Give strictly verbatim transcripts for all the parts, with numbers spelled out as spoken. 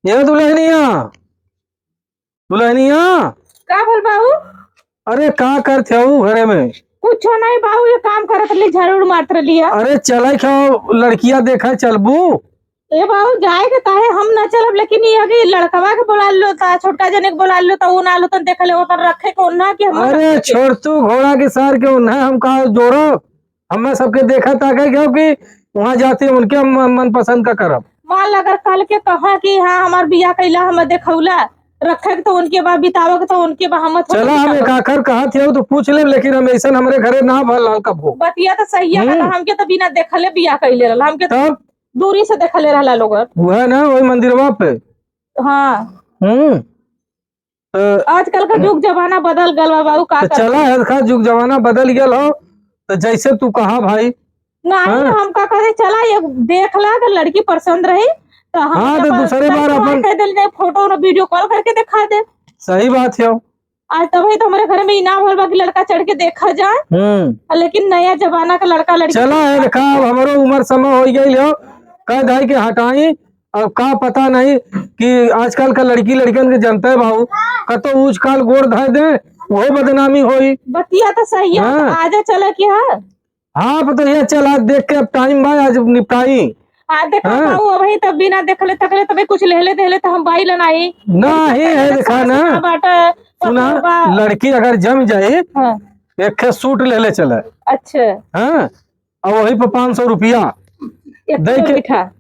ए दुलहनिया, दुलहनिया। का भल बाऊ? अरे का करत हऊ घरे में? कुछो नहीं बाऊ, ये काम करत रहली, झाड़ू उड़ू मारत रहली है। अरे चला खाओ, लड़किया देखा चलबू? ए बाऊ, जाए के काहे हम ना चलब, लेकिन ये है कि लड़कवा के बोला लो ता, छोटका जने के बोला लो ता, वो ना लो तन देख ले, वो पर रखे के ओन्हा कि हम अरे रखे के। छोड़ तू, घोड़ा के सार के ओन्हा हम का जोड़ब? हमें सबके देखा ताके क्यों कि वहाँ जाते उनके हम मन, मनपसंद का करब। मान ला अगर कल के कहा कि हाँ हमार बियाह कैला, हम देखौला, रखे के तो उनके बा, बितावे के तो उनके बा, हम थोड़ी चला हम बितावे। एक आखर कहा थे तो पूछ ले, लेकिन हम ऐसा हमरे घरे ना भल लाल कबो। बतिया तो सही है, हम्म। हमके तो बिना देखले बियाह कैले रहल, हमके तो तब? दूरी से देखले रहला लोग। वह ना, वही मंदिरवा पे। हाँ। हम्म। तो आजकल का जुग जमाना बदल गल बा बाबू, का तो करबे? चला है, खा जुग जमाना बदल गल हो, तो जैसे तू कहा भाई। नहीं, हाँ? हम का करे, चला ये देख ला, अगर लड़की पसंद रही तो हम हाँ, तो अपन दूसरे बार अपन कह देल जाए, फोटो और वीडियो कॉल करके दिखा दे। सही बात है। आज तभी तो हमारे घर में इनाम होल बा कि लड़का चढ़ के देखा जाए। हम्म। लेकिन नया जमाना का लड़का लड़की चला है, देखा, अब हमरो उम्र समय हो गई हो, कह दाई के हटाई। अब का पता नहीं कि आजकल का लड़की लड़कन के जनते बाबू, कतो ऊंच काल गोड़ धर दे, वो बदनामी होई। बतिया तो सही है, हाँ। तो आजा चला कि हाँ। हाँ, अब तो ये चला देख के अब टाइम बा, आज निपटाई। हाँ, देखा हाँ। बाबू, अबही तब बिना देखले तकले तबे कुछ लेहले देहले तो हम बाई ला नाही। ना ही है, देखा ना। बाटा, सुना, पतोह बा। लड़की अगर जम जाए, हाँ। एक ठे सूट लेले चले। अच्छा। हाँ, और वही पे पाँच सौ रुपया एक दे किलो के मीठा।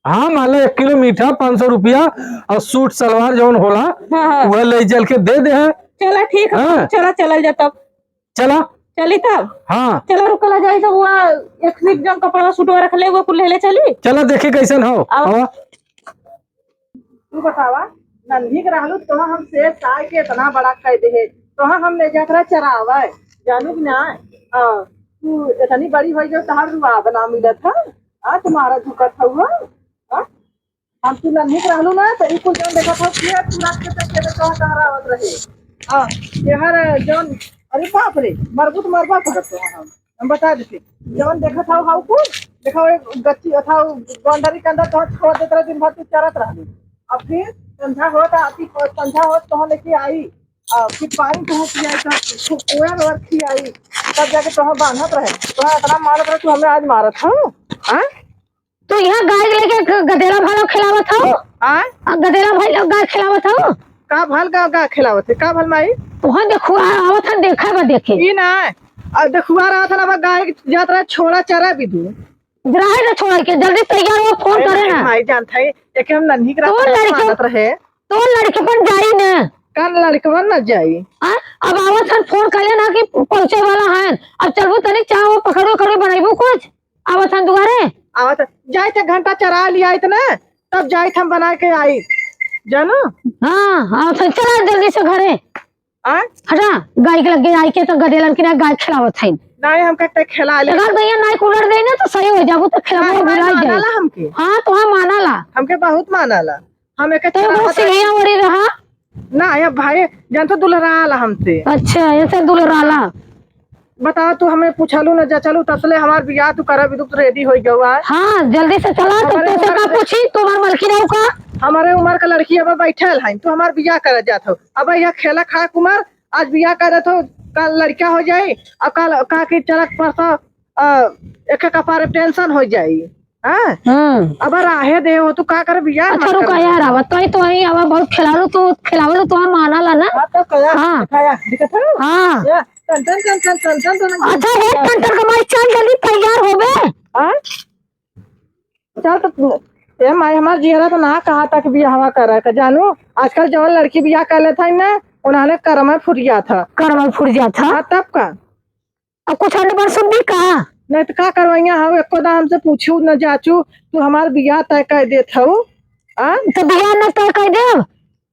हाँ, मान लो एक किलो मीठा, पाँच सौ रुपया और सूट सलवार जौन होला, हाँ, हाँ। वह ले चल के दे दे है। चला ठीक है, हाँ। चला, चलल जा तब। चला। चली तब? हाँ। चला रुकला जाई, जब हुआ एक से एक जौन कपड़ा सूटवा रख ले, वो कुल ले ले चली। चला देखी कैसन हो। आवा। आवा। तू बतावा, नन्ही के रहलू, तोहा हम शेर साय के इतना बड़ा कह दे है, तोहा हम ले जात रहा चरावे, जानू कि ना? आ, तू इतनी बड़ी हो गई, तोहार रुआब ना मिलत है। आ, तुम्हारा झुकत हुआ। आ? हम तू नन्ही के रहलू ना, तो ई कुल जौन देखत हो, के तू रात के तक के कहाँ कहाँ आवत रहे। आ, यार जौन, अरे बाप रे, मरबू तो मरबा करत हो हम। हम बता देते, जवन देखत हौ, हौ कुल, देखा, वो गच्ची, अथा, वो boundary के अंदर तोहर छोड़ देत रहे, दिन भर तू चरत रहली। अब फिर संझा होत, आती, संझा होत तोहर लेके आई, आ, फिर पानी तोहर पियाई, तोहर खु-, कोयर ओयर खियाई, तब जाके तोहर बांधत रहे। तोहर इतना मारत रहे, तू हमें आज मारत हौ, हाँ? तू यहाँ गाय लेके ग-, गदेला भालो खिलावत हौ? आय? आ, गदेला भालो गाय खिलावत हौ? का भल गाय, गाय खिलावत है? का भल माई? तोहर देखुआ आवत हन, देखा बा देखे। ई ना, आ, देखुआ रहत हन, अब गाय जात रहे छोड़ा चरा भी दू। रहे ना छोड़ा के, जल्दी तैयार हो, फोन अरे करे ना। माई जानत है, एक हम नन्ही के तोर रहत लड़के, मानत रहे। तोर लड़के पर जाई ना। का लड़कवा ना जाई? आ, अब आवत हन, फोन करे ना कि पहुँचे वाला है। अब चलबू तनी चाह वो पकड़ो, कड़ो बनैबू कुछ। आवत हन दुआरे। आवत, जाइत एक घंटा चरा लिया इतने, तब जाइत हम बना के आई, जानो? हाँ, आवत हन, चला जल्दी से घरे। आ? हटा, गाय के लगे आई के तो गदेलन की ना गाय खिलावत है। नहीं, हम कहते खिला ले। अगर भैया नाई कूलर दे ना तो सही हो जाबू, तो खिलाबू नहीं, भुलाई माना जाए। ला हमके। हाँ, तो हाँ माना ला। हमके बहुत माना ला। हम एक तो वो चरावत सिंहिया ओरी रहा। ना, ये भाई, जान तो दुलराला हमसे। अच्छा, ऐसे दुलराला। बताओ, तू हमें पूछलू न जचलू, तसले हमार बियाह तू करब, तू ready हो गवा है। हाँ, जल्दी से चला, तो हमरे तोसे उम्र का के पूछी, तुम्हार मलकिन हौ का? हमरे उम्र का लड़की अब बैठल है, तू हमार बियाह कर जात हो। अब यह खेला खा कुमार, आज बियाह करत हो, कल लड़का हो जाई, और कल का कि चलक परसों, अ, एक कपारे tension हो जाई। हाँ? हम्म। अब राहे दे हो, तू का करबी यार, अच्छा, मत रुका कर। यार, आवत तो ही, तो ही, अब बहुत खिलावल, तू खिलावल, तो हम माना ला ना। हाँ, तो कया, हाँ। खाया, दिखत है? हाँ। या, टन, टन, टन, टन, टन, टन, टन। अच्छा, हे टन, टन, कमाई, चल जल्दी तैयार होबे। हाँ? चल तो, ए माई, हमार जियरा तो ना कहा था कि बियाहवा करे के, जानू, आजकल जवन लड़की बियाह कर लेत है ना, उन्होंने करम फुरिया था। करम फुरिया था? हाँ, तब का? अब कुछ अंड बड़ सुन दी का? नहीं तो का करवैया हौ, एको दा हमसे पूछू न जाचू, तू हमार बियाह तय कर देत हौ, आ? तो बियाह न तय कर देब,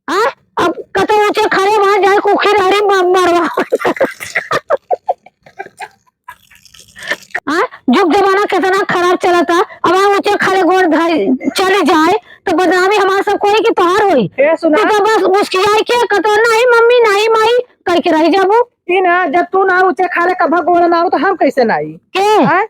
आ? अब कतो ऊंचे खड़े वहां जाए कुखी रहरी म-, मरवा। आ? जुग जमाना कितना खराब चलता, अब हम ऊंचे खड़े गोड़ धर चली जाए, तो बदनामी हमार सब कोई की तोहार होई। ए, सुना। तू तो बस मुस्कियाई के कतो, "नहीं मम्मी, नहीं माई," कह के रह जाबू। ई ना, जब तू ना ऊंचे खाले कभा गोड़ ना हो, तो हम कैसे ना आई? के? आय?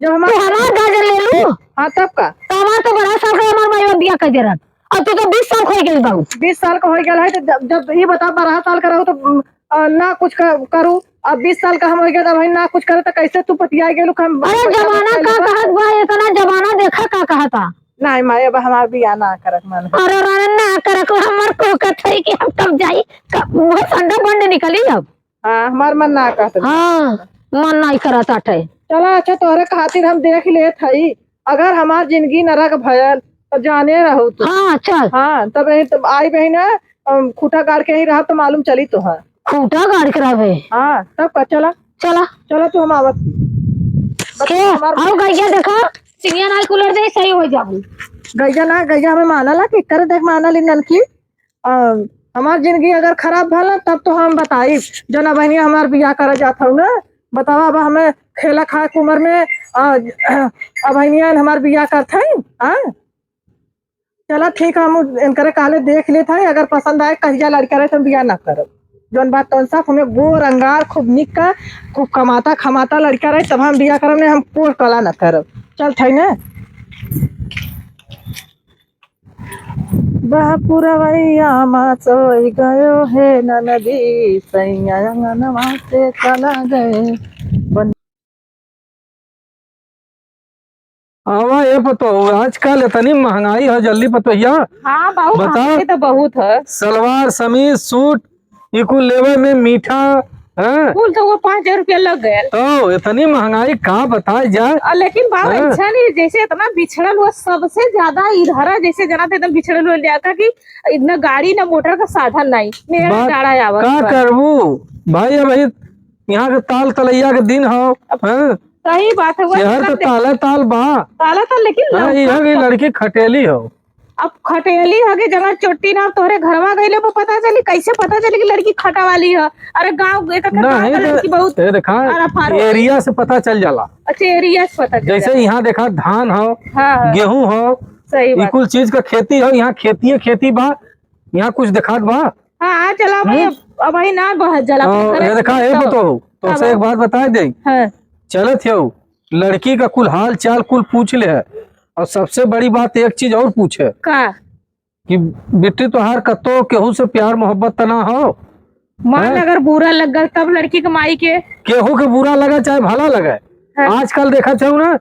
जब हमार तू हमार गाजर ले लू? हाँ, तब का? तो हमार तो बड़ा साल का हमार माई बाप बियाह कर दे रहन। अब तू तो बीस साल क होइ गइल बाऊ। बीस साल क होइ गइल है, तो जब, जब ई बता, बारह साल क रहू तो, अ, ना कुछ क-, करू, अब बीस साल क हम होइ गइल, अब ना कुछ करे, तो कैसे तू पतिया गेलू कि हम अरे, पैसा जमाना बचाए का लेबा? कहत बा, इतना जमाना देखा का कहता। नहीं माई, अब हमार बियाह ना करक मन है। अरे रानी, ना करक, हमर को कहत है कि हम कब जाई, कब वो संडा बंड निकली अब। हाँ, हमार मन ना कहत। हाँ, मन नहीं करत आटे। चला, अच्छा, तोहरे खातिर हम देख लेत हई, अगर हमार जिंदगी नरक भयल, तो जाने रहू तू। हाँ, चल। हाँ, तब यहीं, तब आई बहिन है, अम, खूंटा गाड़ के यहीं रहब, तो मालूम चली तोहर। खूंटा गाड़ के रहबे? हाँ, तब का, चला। चला। चला, तू हम आवत ही। बस के? हमार आओ, गैया देखो, सिंगिया ना कूलर दे, सही हो जाबू। गैया ना, गैया हमें माना ला कि करे देख, माना ली ननकी। अ, हमार जिंदगी अगर खराब भला, तब तो हम बताई, जौन अबहिनिया हमार बियाह करे जात हऊ ना, बतावा, अब हमें खेला खाए के उम्र में, अ, अबहिनिया हमार बियाह करत हई, हाँ? चला ठीक है, हम इनकरे काले देख लेत हई, अगर पसंद आए, कहिया लड़का रहे, तो हम बियाह ना करब। जौन बात तौन साफ, हमें गोर अंगार, खूब निक का, खूब कमाता खमाता लड़का रहे, तब हम बियाह करब, नहीं हम कोर कला ना करब। चल थई ना। बहपुरवैया मा सोई गयो हे ननदी, सैया अंगनवा से चला गए। बन- आवा ए पतोहू, आजकल इतनी महंगाई है, जल्दी पतोहिया। हाँ बाबू, बता। महंगाई तो बहुत है। सलवार, समीज, सूट, ई कुल लेवे में मीठा, हैं? कुल तो वो पाँच हजार रुपया लग गयल। तो इतनी महंगाई का बताए जाए? आ, लेकिन बाबू, हैं? ऐसा नहीं, जैसे इतना बिछड़ल हुआ, सबसे ज्यादा इधर है, जैसे जना तो एकदम बिछड़ल हुआ जाता कि इतना गाड़ी ना मोटर का साधन नहीं, मेरा बात डाड़ा आवत का बा। करबू भाई? अब भाई, यहाँ के ताल तलैया के दिन हो, अब हैं? सही बात है, वो शहर एकदम तो दे- ताला ताल बा। ताला ताल, लेकिन हाँ, लड़का यहाँ की का लड़की खटेली हो। अब खटेली हगे जगह चोटी ना, तोहरे घरवा गइले पर पता चली, कैसे पता चली कि लड़की खटा वाली है? अरे गाँव, एक, एक गाँव नहीं का तो लड़की बहुत ये देखा, अरा फार हो। एरिया से पता चल जाला। अच्छा, एरिया से पता चल जैसे जाला। यहाँ देखा धान हो, हाँ, हाँ। गेहूं हो, सही ई बात। कुल चीज का खेती हो, यहाँ खेती है, खेती बा, यहाँ कुछ देखात बा। हाँ, चला भाई, हम्म? अब, अब भाई ना बहत जाला, अपने और घरे ये देखा, ए बताओ। पतोहू, तो का से एक बात? बात बताए दे। हाँ। चलत हो, लड़की का कुल हाल चाल कुल पूछ ले है, और सबसे बड़ी बात एक चीज और पूछे का? कि बिट्टी तोहार कत्तो केहू से प्यार मोहब्बत त ना हो? मान हैं? अगर बुरा लग गल तब लड़की के माई के? केहू के बुरा लगे चाहे भला लगे, हाँ। आजकल देखत हो ना,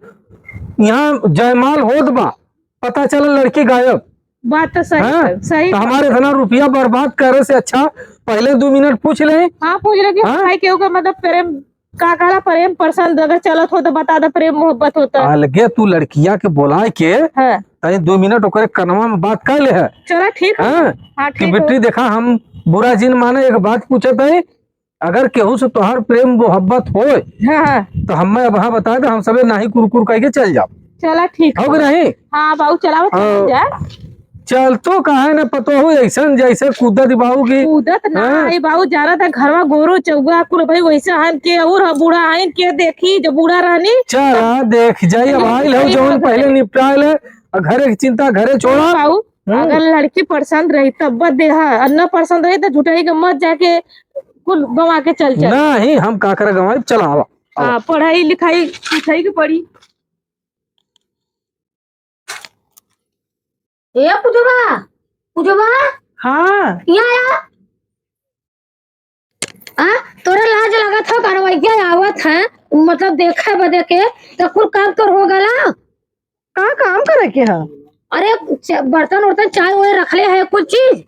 यहाँ जयमाल होत बा, पता चला लड़की गायब। बात तो सही हैं? है, सही तो बात। हमारे इतना रुपया बर्बाद करे से अच्छा पहले दो मिनट पूछ ले। हाँ, पूछ ले कि हाँ? भाई केहू के मतलब प्रेम का कहला, प्रेम पसंद अगर चलत हो तो बता दे, प्रेम मोहब्बत होता। अलगे तू लड़किया के बोलाए के हाँ। तनी दो मिनट ओकरे कनवा में बात कर ले है। चला ठीक है। हाँ? हाँ, कि ठीक हो। बिट्टी देखा, हम बुरा जिन माने, एक बात पूछत है, अगर केहू से तोहार प्रेम मोहब्बत होए हाँ, हाँ। तो हमें अब हाँ बता दे, हम सबे नाही कुरकुर कह के चल जाओ। चला ठीक हो कि है। नहीं? हाँ बाबू, चलाओ, चल हाँ। जा। चल तो काहे न पतोहू ऐसन जैसे कूदत बाऊ की। कूदत ना हाँ? है बाऊ, जाना था घरवा गोरू चौगा कुल भाई वैसे हन के और हम बूढ़ा हन के देखी जब बूढ़ा रहनी। चला देख जाई, अब आइल हो जौन पहले निपटाइल है, और घरे की चिंता घरे छोड़ा। बाऊ, हम्म। अगर लड़की पसंद रही तब बस देहा, और न पसंद रही तो झूठाई के मत जाके कुल गंवा के चल चल। नहीं, हम का करे गंवाई, चला आवा, आवा। हाँ, पढ़ाई लिखाई लिखाई के पड़ी। ए पूजवा, पूजवा, हाँ। यहाँ आया। आ, तोरे लाज लागत हो, गनवैया आवत है, मतलब देखे बदे के, तो कुल काम तोर हो गला। का काम करे के है? अरे, च-, बर्तन उर्तन, चाय वाय रखले है, कुल चीज?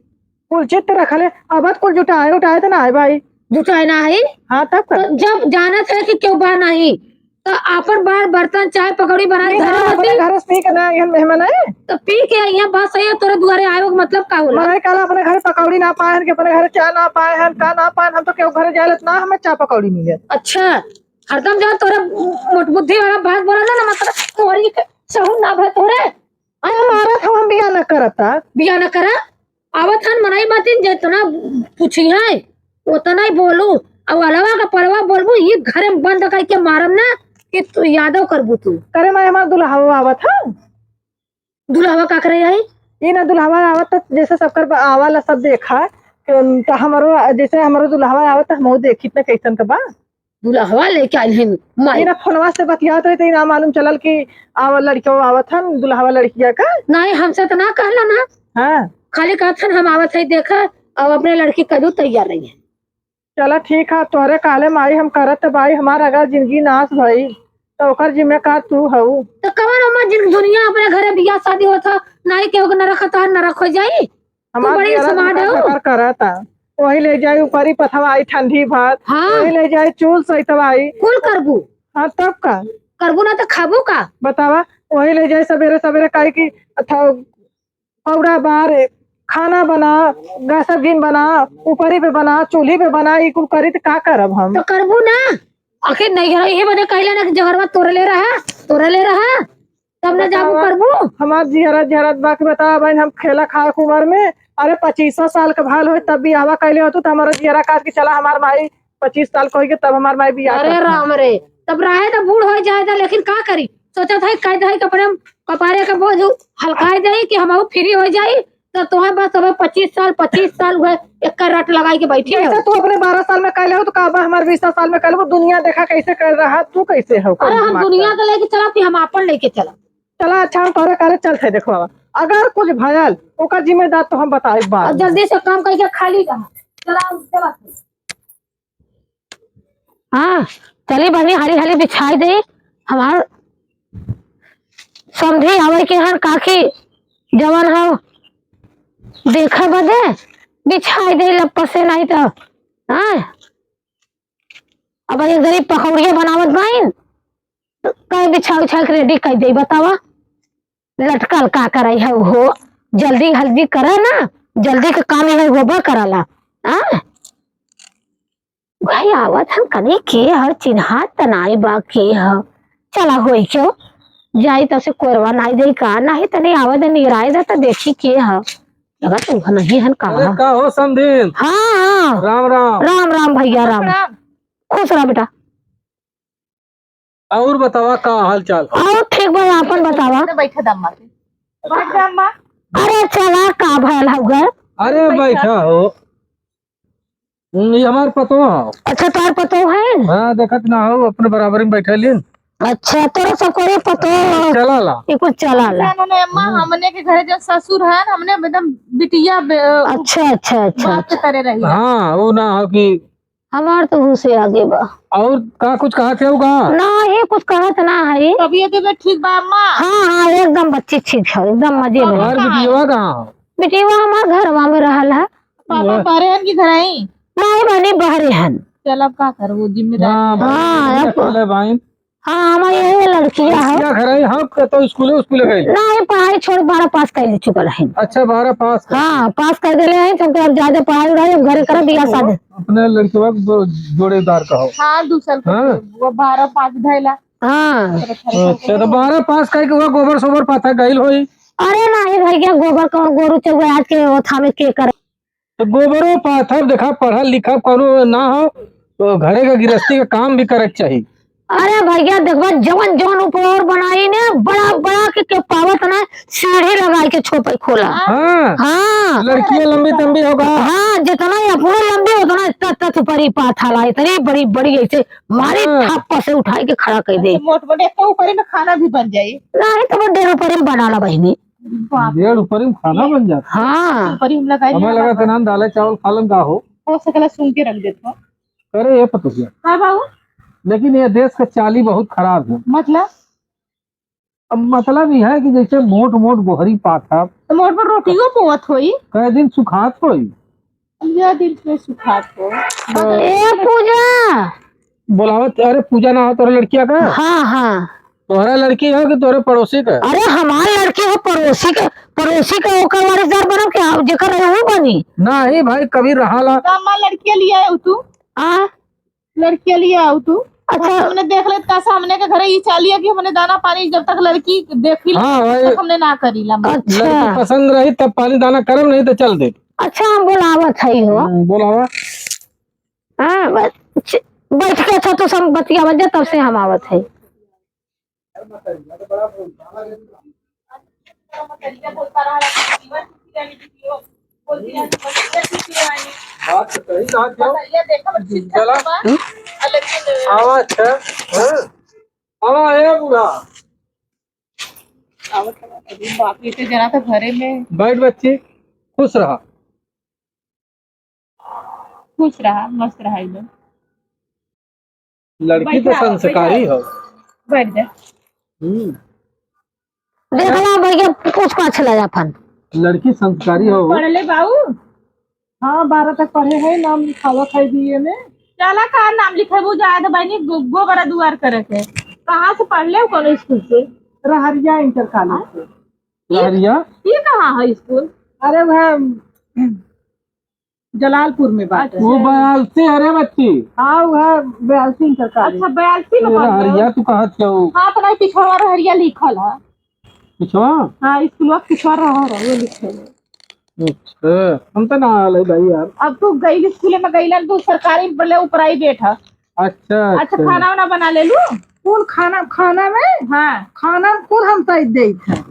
कुल चीज तो रखले, अब कुल जुटाए उटाए तो ना है भाई। जुटाए ना है? हाँ, तब का? तो जब जानत है कि केहू बा नहीं, तो आपन बार बर्तन, चाय, पकौड़ी बनाए पी के घरे ना, अपने होती। घरे से पी के ना, यहाँ मेहमान आए। तो पी के यहाँ बस ये तोरे दुआरे आए, मतलब का होला? मनाई काला अपने घरे पकौड़ी ना पाए हन, कि अपने घरे चाय ना पाए हन, का ना पाए हन, हम तो केहू घरे जाए ना, हमें चाय पकौड़ी मिले। अच्छा, हरदम जब तोरे मोट बुद्धि वाला बात बोला ना, ना मतलब तोरी के सहूर ना भर तोरे। अरे मारत हम, हम बियाह ना करता। बियाह ना करा? आवत हन मनई मातिन, जितना पूछी है, उतना ही बोलू। और अलवा का पड़वा बोलबू, ये घर में बंद करके मारब ना, कि तू यादव करबू तू। करे माई, हमार दुल्हवा आवत है। दुल्हवा का करे आई? ये ना दुल्हवा आवत त जैसे सबकर ब-, आवाला सब देखा, कि उन-, त हमरो, जैसे हमरो दुल्हवा आवत त हमहू देखी त कैसन के बा। दुल्हवा लेके आइल हन, माई। इना फोनवा से बतियावत रही, त इना मालूम चलल कि आवा लड़किया आवत हन, दुल्हवा लड़किया का। नहीं, हमसे त ना कहला ना। हाँ। खाली कहत हन हम आवत है, देखा, अब अपने लड़की कदू तैयार रही है। चला ठीक है, तोहरे काले माई हम करत बाई, हमार अगर जिंदगी नाश भई तो ओकर जिम्मेदार तू हऊ। तो कवन हमार जिन दुनिया अपने घरे बियाह शादी होत ह, नाई केहू के नरक होत ह, नरक हो जाई। तू हमार बड़ी जियरा smart धकर हऊ। धकर करत ह। वही ले जाई ऊपरी पथवाई ठंडी भात, हाँ। वही ले जाई चूल सैतवाई। कुल करबू। हाँ, तब का? करबू ना तो खाबू का? बतावा, वही ले जाई सबेरे सबेरे काहे कि अथवा पौड़ा बार, खाना बना, गैस गीन बना, ऊपरी पे बना, चूल्ही पे बना, ई कुल करी त का करब हम? तो करबू ना। आखिर नैहर इहे बदे कहले ना कि जहरवा तोरे ले रहा, तोरे ले रहा, तब ना जाबू बतावा, करबू। हमार जियरा जहरत बा कि बतावा बहन, हम खेला खाए के उम्र में, अरे पच्चीसो साल के भाल होई तब बियाहवा कैले होतू त हमारा जियरा काट के चला हमार माई पच्चीस साल के होई के तब हमार माई बियाह अरे करत राम रे, तब रहे तो बूढ़ हो जाए था, लेकिन का करी, सोचत है कह दे कि अपने कपारे का बोझ हल्काए दे कि हम free हो जाई। तो तोहे बस अब पच्चीस साल, पच्चीस साल हुए एक रट लगाई के बैठी जैसे हो। तू अपने बारह साल में कैले हो तो का बा हमार बीस साल में कैले हो, दुनिया देखा कैसे कर रहा, तू कैसे हो, अरे कौन हम दिमाग दुनिया का? के लेके चला कि हम आपन लेके चला? चला अच्छा, हम तोरे काले चलते देखो, अगर कुछ भयल ओकर जिम्मेदार तो हम बताई और बाद में। जल्दी से काम करके खाली रहा। चला, चला। हाँ, चली बहनी, हाली हाली बिछाई दे। हमार समधी आवे के हन काकी, जवन हो देखे बदे बिछाई दे लप्पा से, नहीं तो हाँ। अब एक घड़ी पकौड़िया बनावत बाइन, तो कहे बिछा उछा के ready कर दे, बतावा। लटकल का करे है हो, जल्दी हल्दी करे ना, जल्दी के काम है होबे करला। हाँ, भाई आवत हम कनी के ह, चिन्हात त नाई बा के ह। चला होई क्यों, जाई तब से कोरवा नाई देई का, नाही तनी आवे दे निगराए दे त देखी के ह। लगा तू नहीं हन का। अरे का हो समधिन? हाँ, हाँ। राम राम। राम राम भैया राम। राम। खुश रह बेटा। और बतावा का हाल चाल? और ठीक बा, आपन बतावा। तो बैठा दम्मा के। बैठ दम्मा। अरे चला का भयल हउगा? अरे बैठा। बैठा हो। हम्म, ये हमार पतोह हो। अच्छा, तोहार पतोह है? हाँ, देखत ना हो, अपने बराबरी में बैठे लीन। अच्छा, तोरा सब करे पतोह। चला ला। ये कुछ चला ला। जानो ने अम्मा, हम्म। हमने के घरे जो ससुर है, हमने एकदम बिटिया बे-, अच्छा, अच्छा, अच्छा, बाप के अच्छा। तरह रही। हाँ, वो ना हो कि हमार तो होशे आगे बा। और का कुछ कहत हउ का? नाही, कुछ कहत ना है। तबियत उबियत ठीक बा अम्मा? हाँ, हाँ, एकदम बच्ची ठीक है, एकदम मजे में। और बिटिया कहाँ हो? बिटिया हमार घरवा में रहल है। पापा वाह। बहरे हन कि घर आई? नाही बहनी, बहरे हन। चल, अब का करबू, जिम्मेदारी। हाँ, हाँ, बहरे अब अकेले बाइन। हाँ, हमार यही लड़किया है। लड़किया घर आई, हाँ, तो स्कूले, स्कूले गई? नाही, पढ़ाई छोड़, बारह पास कर चुकल है। अच्छा, बारह पास कर। हाँ, पास कर देले हैं, तो अब ज्यादा पढ़ाई उढ़ाई अब घरे करब, बियाह शादी। अपने लड़कवा के दो जोड़ीदार का हो। हाँ, दू साल के हाँ। वो बारह पास धैला। हाँ। अच्छा, तो बारह पास करके वो गोबर सोबर पाथा गइल होई। अरे नाही भैया, गोबर कौन गोरू चौबे आज के ओथा में के करे? तो गोबरो पाथब, देखा, पढ़ब लिखब, कौनो ना हो, तो घरे के गृहस्थी के काम भी करे के चाही। अरे भैया, देखबा, जवन जवन ऊपर बनाई ने, बड़ा बड़ा के, के पावत ना, सीढ़ी लगाई के छोपे खोला। हाँ। हाँ। लड़कियां लंबी तंबी होगा। हाँ, जितना ही अपने लंबी, उतना तत तत ऊपर ही पाथा ला, इतनी बड़ी बड़ी ऐसे मारी हाँ। ठप्पा से उठाई के खड़ा कर दे। मोट मोट, एक तो ऊपर ही में खाना भी बन जाई। नाही तो वो डेढ़ ऊपर ही में बना ला बहिनी। बाप रे। डेढ़ ऊपर ही में खाना बन जाता। हाँ। ऊपर ही हम लगाई हमें दिया लगा बाबा। कि नाम दाले चावल खा लें का हो। हो सकेला सुन के रख देत हो। अरे ये पतोहिया। हाँ बाबू। लेकिन ये देश का चाली बहुत खराब है। मतलब? अब मतलब यह है कि जैसे मोट मोट गोहरी पाथब। तो मोट पर रोटियों बोवत होई। कई दिन सुखात होई। यह दिन में सुखात हो। ए पूजा। बोलावत, अरे पूजा ना हो तोहरे लड़किया का? हाँ, हाँ। तोहरा लड़की हो कि तोहरे पड़ोसी का? अरे हमार लड़की हो, पड़ोसी के, पड़ोसी के ओकर वारिसदार बनब के, जेकर रहे उ बनी। नाही भाई, कभी रहाला। तो हमार लड़किया लिए आए तू? आ? लड़किया लिए आओ तू। अच्छा। हमने देख ले का सामने के घरे ई चालिया कि हमने दाना पानी जब तक लड़की देखी हाँ भाई। तब तक हमने ना करी ला। अच्छा। लड़की पसंद रही तब पानी दाना करब, नहीं तो चल दे। अच्छा, हम बोलावत है हो। हम्म, बोलावा। हाँ, बस, च-, बैठ के अच्छा तो सब बतियावत जा, तब से हम आवत है। बात तो सही कहा क्यों? चला। आवा, अच्छा। हाँ? आवा, ए बूढ़ा। अरे बाप रे, इतने जना तो घरे में। बैठ बच्ची, खुश रहा। खुश रहा, मस्त रहा एकदम। लड़की तो बैठा, संस्कारी बैठा। हो। बैठ जा। हम्म। देख ला भैया, पूछ पाछ ला अपन। लड़की संस्कारी हो। पढ़ले बाऊ? हाँ, बारह तक पढ़े है, नाम लिखावत है बीए में। चला, का नाम लिखेबू? जाए तो बहनी, गो-, गोबरा दुआर करे के। कहाँ से पढ़ले हो, कौन स्कूल से? रहरिया इंटर कॉलेज से। रहरिया? ये कहाँ है स्कूल? अरे, वह जलालपुर में बाटे। अच्छा। वो बयालसी, अरे बच्ची। हाँ, वह बयालसी इंटर कॉलेज। अच्छा, बयालसी में ये पढ़ले हो? रहरिया तू कहत हो? हाँ, तो नहीं, पिछवा रहरिया लिखल है। पिछवा? हाँ, स्कूलवा के पिछवा रहा है, वो लिखल है। अच्छा, हम तो ना आले भाई यार। अब तू गई स्कूल में गई ना, तू सरकारी बोले ऊपर आई बैठा। अच्छा, अच्छा, अच्छा। खाना वाना बना ले लू? कौन खाना? खाना में? हाँ। खाना में कौन हम साइड देत है?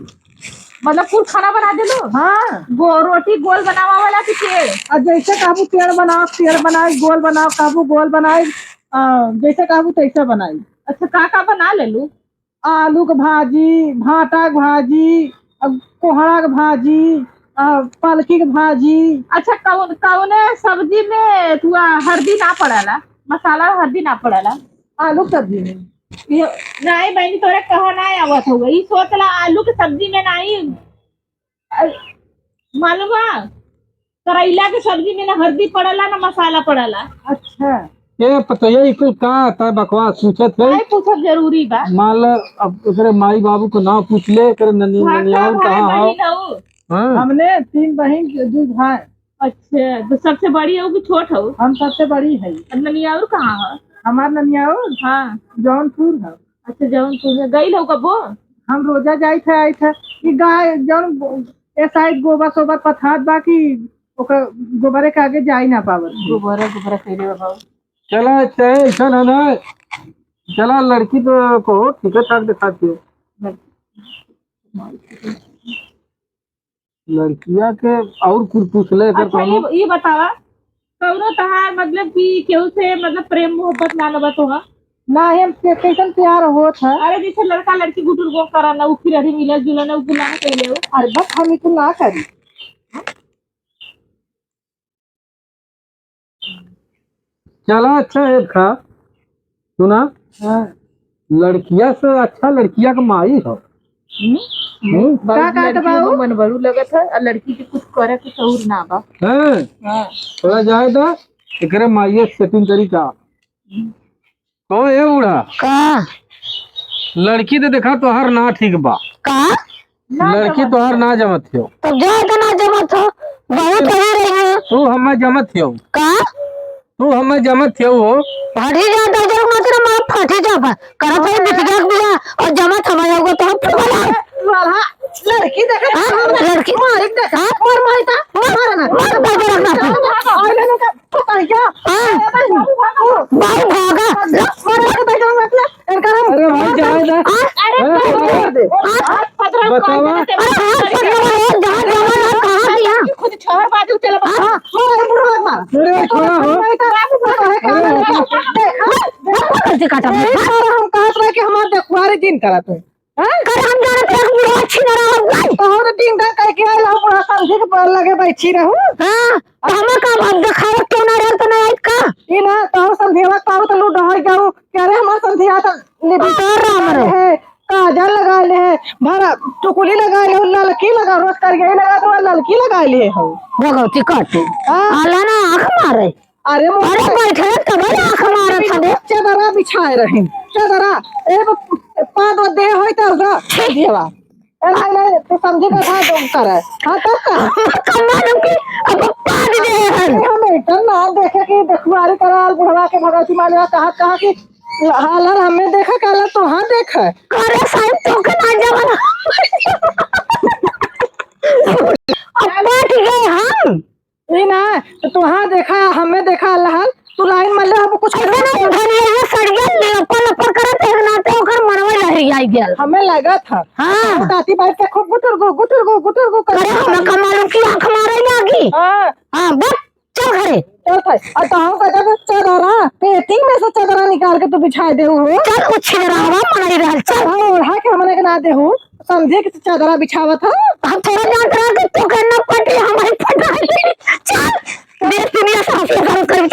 मतलब कुल खाना बना देलू? हाँ। गो-, रोटी गोल बनावा वाला कि टेढ़? आ जैसे कहबू टेढ़ बनाओ, टेढ़ बनाए, गोल बनाओ, कहबू गोल बनाए, आ, जैसे कहबू तैसे बनाई। अच्छा, का का बना लेलू? आलू के भाजी, भाटा के भाजी, आ, कोहड़ा के भाजी, आ, पालकी के भाजी। अच्छा, कौन, कौने सब्जी में तुआ हरदी ना पड़ाला, मसाला हरदी ना पड़ाला? आलू के सब्जी में। ये, नहीं बहनी, तोरे कहा ना आवत होगा। ई सोच ला, आलू के सब्जी में नहीं, अ, मालूम बा, करैला के सब्जी में ना हरदी पड़ला, ना मसाला पड़ला। अच्छा। ए, पतोहिया, ई कुल का आता है बकवास पूछत है? नहीं पूछब जरूरी बा। मान ल, अब एकरे माई बाबू के नाम पूछ ले, एकरे ननी-, हाँ, ननियाल का कहाँ बहन हो? बहिन हो? हाँ। हमने तीन बहिन, दू भाई। अच्छा, तो सबसे बड़ी हो कि छोट हो? हम सबसे बड़ी है। और ननियाउर कहाँ हो? हमार ननियाउर? हाँ। जौनपुर है। अच्छा, जौनपुर में गइल हो कबो? हम रोजा जाइत है, आइत है। ई गाय जौन गो-, ए साइड गोबर सोबर पथात बा कि ओकर गोबरे के आगे जाई ना पावत। गोबरे, गोबरे कइले बा बाबू। चला, अच्छा, ऐसा ना ना। चला, लड़की तो कहो, ठीक है, ठाक दिखाती हो। लड़किया के और कुछ पूछ ले, एकर अच्छा, कौनो? ये, ये बतावा, कौनो तहार मतलब कि केहू से मतलब प्रेम मोहब्बत ना लबा तोहा? ना, हम के-, कैसन प्यार होत है? अरे, जैसे लड़का लड़की गुटुर गो करन, उ फिर अभी मिलल जुलन, उ कुल ना कइले हो। अरे बस, हम ई कुल ना करी। चला अच्छा है खा, सुना? हाँ। लड़किया से अच्छा लड़किया के माई हो। हम्म? हम्म? बाबू, का कहत लड़की बाबू? में मन बड़ू लगत है और लड़की के कुछ करे के शऊर ना बा। हाँ। हाँ। थोड़ा जाए दो, एकरे माइये से सेटिंग करी का? हम्म। कहो ए बूढ़ा। का? लड़की तो देखा तोहार ना ठीक बा। का? ना लड़की जमत तोहार हो। ना जमत हो। तब जाए तो ना जमत हो, बहुत वही रही है। तू हमें जमत हो। का? तू हमें जमत हो। फटी जा तो जरूर ना तेरा माँ फटी जा बा। करत है बिटिया के बिया और जमत हमें होगा तो हम फिर बोला। वाला लड़की देखे हाँ, लड़की। मारी देखे। हाँ? मार मारी था। मार, मार ना। मार, मार, मार, मार। और लेने का पता है क्या? हाँ। अरे भाई, भाई भागा। अरे भाई, जाए दे। हाँ? अरे, अरे, अरे, अरे, अरे, बतावा। अरे, हाँ, पकड़ो, ए, जहाँ जवान है, कहाँ दिया? खुद छोड़ बाजू चले बा। हाँ। अरे, बुढ़वा मार। अरे, छोड़ा हो। अरे, अरे, अरे, कैसे काटा? अरे, हम कहत रहे कि हमार देखुआरे दिन करत है। हाँ? अरे हम जानत रहे कि बुढ़वा अच्छी ना रहो, नहीं। तोहर दिन ढंग कह के आइल हो, बुढ़वा समधी के पर लगे बैठी रहू। हाँ, तो हमें का बात देखावत क्यों ना रहल तो ना आइत का? ई ना, तोहर समधिया का तो लूट हो जाऊ। क्या रे हमार समधिया तो लिप-, अरे राम रे। है, काजल लगा ले है, भरा टुकुली लगा ले, ललकी लगा, रोज कर यही लगा तो ललकी लगा ले हो। भगवती काटे। हाँ। आला ना आँख मारे। अरे, अरे, बैठे तबे आँख मारत हवे। चदरा बिछाए रही, चदरा। ए, ब-, पाद ओ देह होई त उधर देवा। ए, नहीं, नहीं, तू समझी का था, तुम करे। हाँ, तब का? कम्मा तुमकी अब पाद दे हन। अरे, हम एकदम ना देखे कि देखुआरी कराल बुढ़वा के भगवती मालिया कहा, कहा कि हालर हमें देखा, कहला तो हाँ देखा। अरे, साहब, तो के ना जवान। अब बैठ गए हम। ई ना, तो तुहाँ देखा, हमें देखा, अल्लाह, तू लाइन में ले, अब कुछ ऐसे नहीं, धनिया है, सड़िया लपर लपर करत, एक नाते ओकर मनवा लहरियाई गेल। हमें लगा था। हाँ। ताती बाइक पे खूब गुटुर गो, गुटुर गो, गुटुर गो कर। अरे, हमें का मालूम कि आँख मारे लागी। हाँ। हाँ, बस, चल घरे। चल भाई, और तहु का जब चादरा, पेटी में से चादरा निकाल के तू बिछाए देहु हो। चल, उ छिनरावा मारी रहल, चल। हाँ, ओढ़ा के हमने के ना देहु, समझे कि तू चादरा बिछावत हो। हम थोड़ा जानत रहा कि तू के ना पटी, हमारे पटाई। चल, देख दुनिया सास के गरम कर, चल।